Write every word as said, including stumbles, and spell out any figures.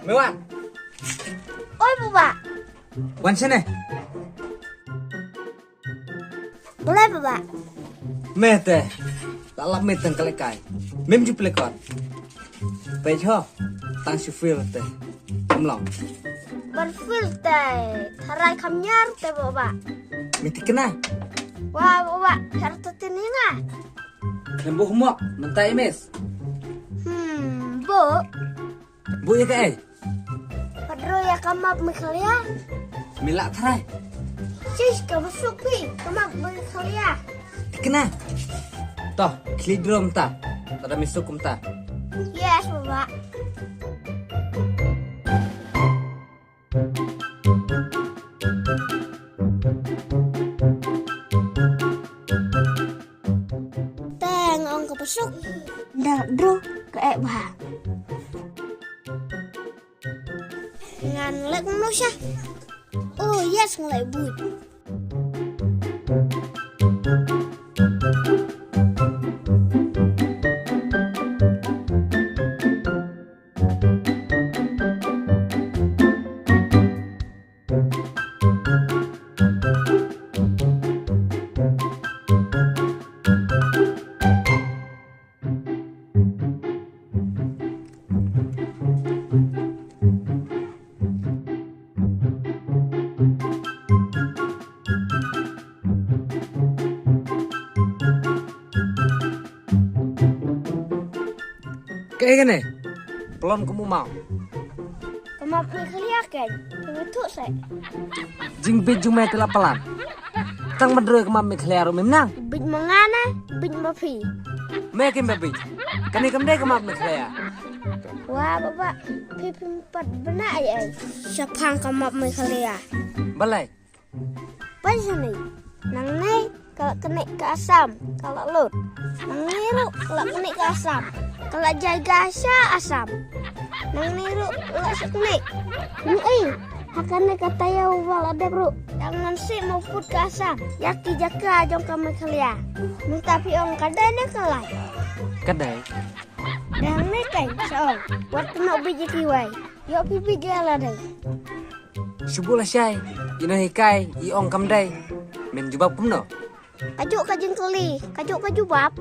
Me wan. Oi baba. Wan shane. Balei baba? Me te. La lap me tang kale kai. Mem ju play kot. Peit ho. Tang shu feel te. Kam long. Ban feel te. Tharai kham ñiar te baba. Me tikna. Wa baba. Pher to tini nga. Khlem buh mok. Mynta i mes. Hmm. Buh. Buh ïa kaei? Pat roi ïa ka map Meghalaya. Me lah tharai. Shish, kaba suk phi ka map Meghalaya. Tikna. To, khlieh draw mynta. Lada me suk kumta. Yes baba. Te nga ong kaba suk. Nda draw kaei bha. Ngan leh kumno sha? Oh yes, nga leh buit. Kaei kane? Plon kum u maw. Ka map Meghalaya kan. Ka bthuh seh. Jingbit jong me te la palat. Tang ban roi ka map Meghalaya ruh mem nang. Bit ma nga ne, bit ma phi. Me kim ba bit. Kane kam dei ka map Meghalaya. Wa baba, phi phim pat bna ai ai. Shaphang ka map Meghalaya. Balei? Peit shane. Nangne ka la knieh ka Assam, ka la lut. Nangne ruh ka la knieh ka Assam, ka la jaiga sha Assam. Nangne ruh ka la shu knieh. Ngi ei, ha kane ka taïew ba la dep ruh dang nang sih mawpud ka Assam ïa ki jaka jong ka Meghalaya. Mynta phi ong ka dei ne ka lai? Ka dei. Dang ne kai sa ong wat pynnoh bit ïa kiwei. Ïoh phi bit ïa la dei. Shu buh lashai, i nonghikai i ong kam dei. Men jubab kumno? Kajuh ka jingkylli, kajuh ka jubab.